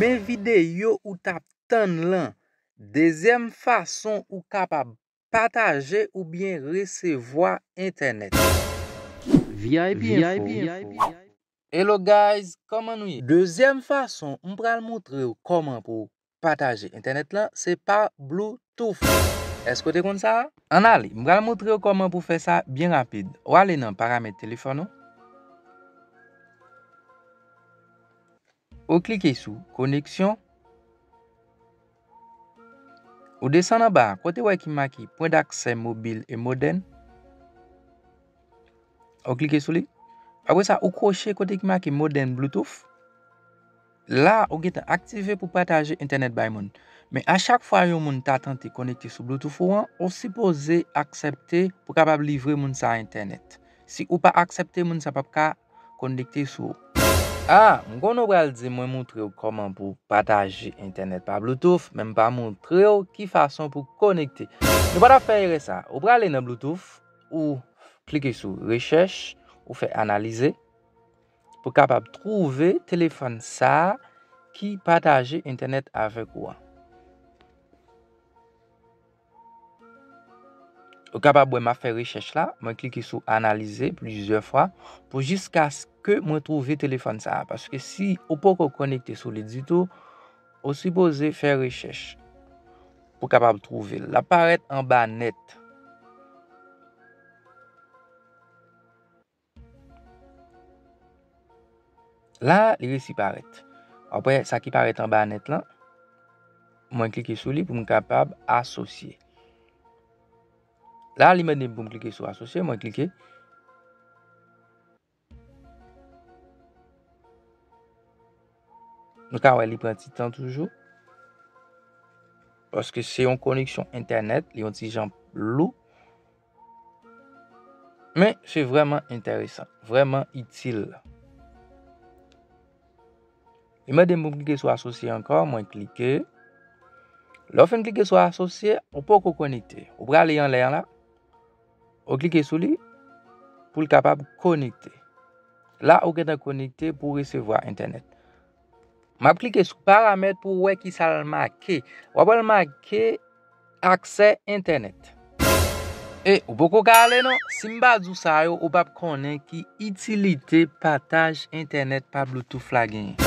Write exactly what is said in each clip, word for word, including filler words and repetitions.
Men videyo ou t ap tann lan. Dezyèm fason ou kapab pataje oubyen resevwa entènèt. V I P Info. Hello guys, kòman nou ye? Dezyèm fason m pral montre w kòman pou pataje entènèt lan, se pa Bluetooth. Èske w te konn sa? Ann ale, m pral montre w kòman pou fè sa byen rapid. Ou ale nan paramèt telefòn ou. Ou klike sou koneksyon. Ou desann anba, kote w wè ki make pwen daksè mobil e modèn. Ou klike sou li. Apre sa, ou kwoche kote ki make modèn Bluetooth. La, ou gentan aktive pou pataje entènèt bay moun. Men a chak fwa yon moun ta tante konekte sou Bluetooth ou an, ou sipoze aksepte pou kapab livre moun sa a entènèt. Si ou pa aksepte, moun sa p ap ka konekte sou ou. Ah, m konnen w pral di mwen montre w kòman pou pataje entènèt pa Bluetooth, men m pa montre w ki fason pou konekte. Nou pa t ap fè erè sa. Ou prale nan Bluetooth, ou klike sou rechèch, ou fè analize, pou kapab twouve telefòn sa a ki pataje entènèt avèk ou an. Ou kapab wè m ap fè rechèch la, mwen klike sou analize plizyè fwa pou jiskaske mwen twouve telefòn sa a. Paske si ou poko konekte sou li ditou, ou sipoze fè rechèch pou kapab twouve l. L ap parèt anba nèt. La, li resi parèt. Apre, sa ki parèt anba nèt lan, mwen klike sou li pou m kapab asosye. La, li mande m pou m klike sou asosye, mwen klike. Nou ka wè li pran ti tan toujou. Paske se yon koneksyon entènèt, li yon ti jan lou. Men, se vrèman enteresan, vrèman itil. Li mande m pou m klike sou asosye ankò, mwen klike. Lè w fin klike sou asosye, ou poko konekte. Ou prale anlè an la, ou klike sou li pou l kapab konekte. La, ou gentan konekte pou w resevwa entènèt. M ap klike sou paramèt pou w wè ki sa l make. W ap wè l make aksè entènèt. E ou poko ka ale non. Si m pa di w sa yo, ou p ap konnen ki itilite pataj entènèt pa Bluetooth la genyen.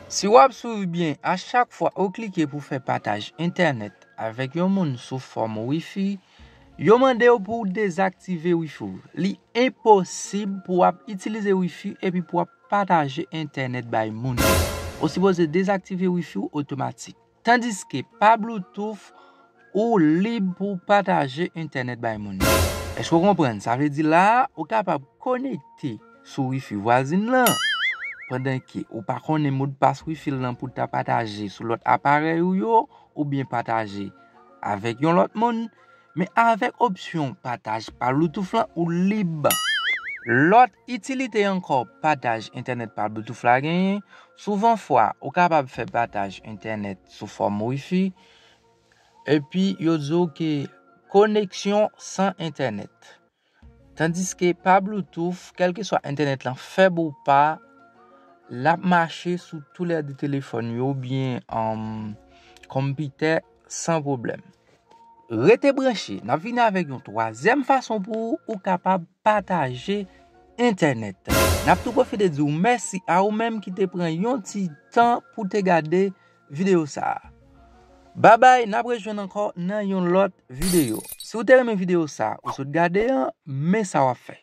Si w ap swiv byen, a chak fwa ou klike pou fè pataj entènèt avèk yon moun sou fòm Wi-Fi, yo mande w pou w dezaktive Wi-Fi w. Li enposib pou w ap itilize Wi-Fi epi pou w ap pataje entènèt bay moun. Ou sipoze dezaktive Wi-Fi w otomatik. Tandiske pa Bluetooth, ou lib pou w pataje entènèt bay moun. Èske w konprann? Sa vle di la a, ou kapab konekte sou Wi-Fi vwazin lan, pandan ke ou pa konnen modpas Wi-Fi l lan pou w ta pataje sou lòt aparèy ou yo, oubyen pataje avèk yon lòt moun. Men avèk opsyon pataj pa Bluetooth lan, ou lib. Lòt itilite ankò pataj entènèt pa Bluetooth la genyen, souvan fwa, ou kapab fè pataj entènèt sou fòm Wi-Fi, epi yo di w ke koneksyon san entènèt. Tandiske pa Bluetooth, kèlkeswa entènèt lan fèb ou pa, l ap mache sou toulède telefòn yo oubyen, um, konpitè san pwoblèm. Rete branche, n ap vini avèk yon twazyèm fason pou ou kapab pataje entènèt. N ap tou pwofite di w mèsi a ou menm ki te pran yon ti tan pou te gade videyo sa a. Babay, n ap rejwenn ankò nan yon lòt videyo. Si w te renmen videyo sa a ou sot gade an, men sa w ap fè.